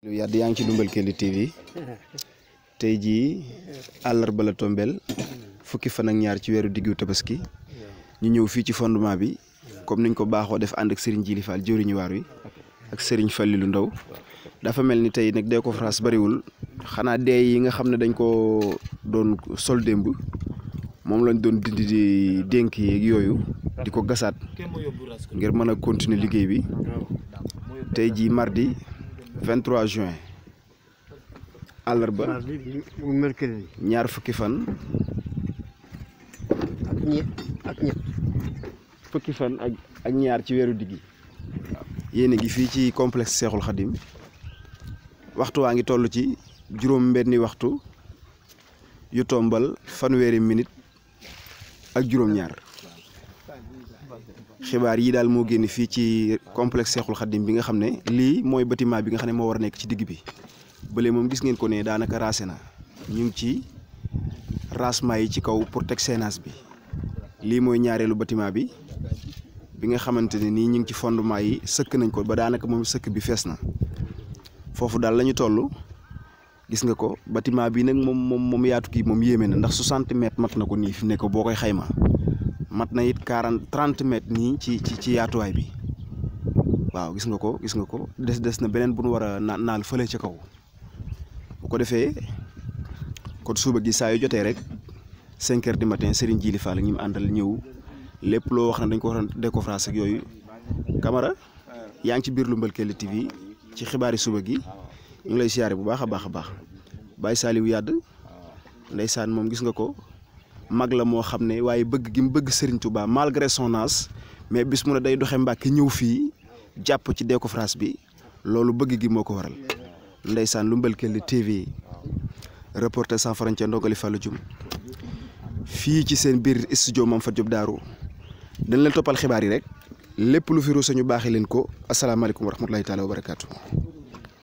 Yàdd yaa ngi ci Doumbel Kelly TV tey jii àllarba la tombeel fukki fan ak ñaar ci weeru diggu tabaski ñu ñëw fii ci fondement bi comme niñ ko baaxoo def ànd ak Serigne Djily Fall jëwriñu waar wi ak Serigne Fallilou Ndaw dafa mel ni tey nag décoffrage bariwul xanaa dee yi nga xam ne dañ ko doon sol démb moom lañ doon dindi di dénk yeeg yooyu di ko gasaat ngir mën a continuer liggéey bi tey jii mardi 23 juin àllarba ñaar fukki fan ak ñaar ci weeru diggi yéen a ngi fii ci complexe Cheikhoul Khadim waxtu waa ngi toll ci juróom-benni waxtu yu tombal fanweeri minute ak juróom-ñaar xibaar yi daal moo génn fii ci complexe Cheikhoul Khadim bi nga xam ne lii mooy bâtiment bi nga xam ne moo war a nekk ci digg bi bële moom gis ngeen ko ne daanaka raase na ñu ngi ci rassement yi ci kaw pour teg séenage bi lii mooy ñaareelu bâtiment bi nga xamante ne nii ñu ngi ci fondement yi sëkk nañ ko ba daanaka moom sëkk bi fees na foofu daal la ñu toll gis nga ko bâtiment bi nag moom yaatu kii moom yéeme na ndax 60 mètres mat na ko nii fi ne ko boo koy xayma mat na it 30 mètres nii ci yaatuwaay bi waaw gis nga ko des na beneen bu nu war a naal fële ca kaw bu ko defee kon suba gi saa yu jotee rek 5 heures du matin Serigne Djily Fall ñi mu àndal ñëw lépp loo wax ne dañ ko war a décoffrage ak yooyu Camara yaa ngi ci biir Doumbel Kelly TV ci xibaari suba gi ñu ngi lay siyaare bu baax a baax Baye Saliou Yàdd ndeysaan moom gis nga ko mag la moo xam ne waaye bëgg gi mu bëgg Serigne Touba malgré son âge mais bis mu ne day doxe Mbàkke ñëw fii jàpp ci décoffrage bi loolu bëgg gi moo ko waral ndeysaan Doumbel Kelly TV reporter sans frontières Ndogali Fallou Dioum fii ci seen biir studio Mame Faty Diop Darou dañ leen toppal xibaar yi rek lépp lu fi ruuse ñu baaxee leen ko asalaamaaleykum wa rahmatulahi taala wa barakaatu.